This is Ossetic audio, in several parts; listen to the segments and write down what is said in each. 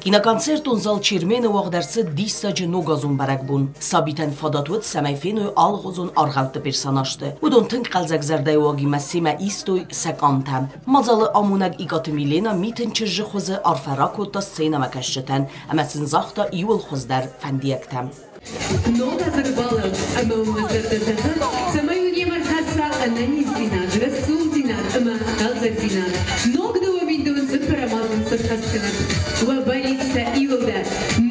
Киноконцертон зал Чермен-ы уагъд ӕрцыд диссаджы ногазон бӕрӕгбон. Сабитӕн фадат уыд, цӕмӕй феной алыгъуызон аргъӕутты персонажты. Уыдон тынг хъӕлдзӕг зӕрдӕйы уагимӕ семӕ истой сӕ къамтӕ. Мадзалы амонӕг Икъаты Милена Митын чызджы хуызы арфӕ ракодта сценӕмӕкӕсджытӕн ӕмӕ сын загъта иууыл хуыздӕр фӕндиӕгтӕ. Ног азы балӕуд ӕмӕ уымӕ зӕрдӕ зӕгъы, цӕмӕй уын йемӕ рхӕсса ӕнӕниздзинад, рӕсугъддзинад ӕмӕ хъӕлдзӕгдзинад. Ног дыууӕ цыппӕрӕм азы сӕххӕст кӕнӕд уӕ бӕллицтӕ иууылдӕр.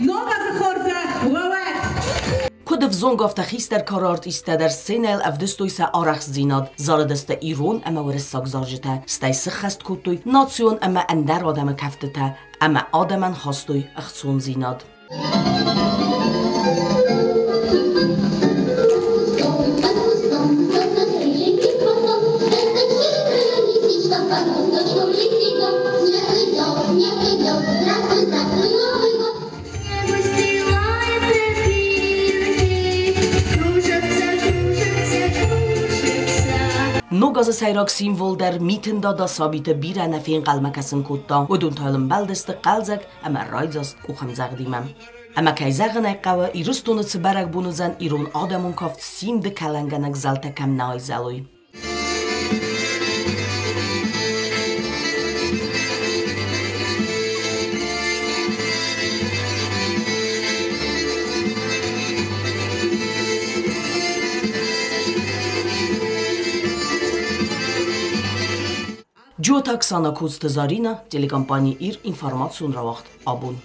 Ног азы хорзӕх уӕ уӕд! Куыд ӕвзонг, афтӕ хистӕр кары артисттӕ дӕр сценӕйыл ӕвдыстой сӕ арӕхстдзинад, зарыдысты ирон ӕмӕ уырыссаг зарджытӕ, стӕй сыххӕст кодтой национ ӕмӕ ӕндӕр адӕмы кӕфтытӕ ӕмӕ адӕмӕн хастой ӕхцондзинад. Ног азы сӕйраг символ дӕр Митын Дада сабиты бирӕ нӕ фенхъӕлмӕ кӕсын кодта. Уыдон та йыл ӕмбӕлдысты хъӕлдзӕг ӕмӕ райдзаст къухӕмдзӕгъдимӕ. Ӕмӕ кӕй зӕгъын ӕй хъӕуы, Ирыстоны цы бӕрӕгбон уыдзӕн, ирон адӕмон кафт Симды кӕлӕнгӕнӕг зӕлтӕ кӕм нӕ айзӕлой. Джиоты Оксана, Коцты Зарина, телекомпани «Ир», информацион рауагъд «Абон».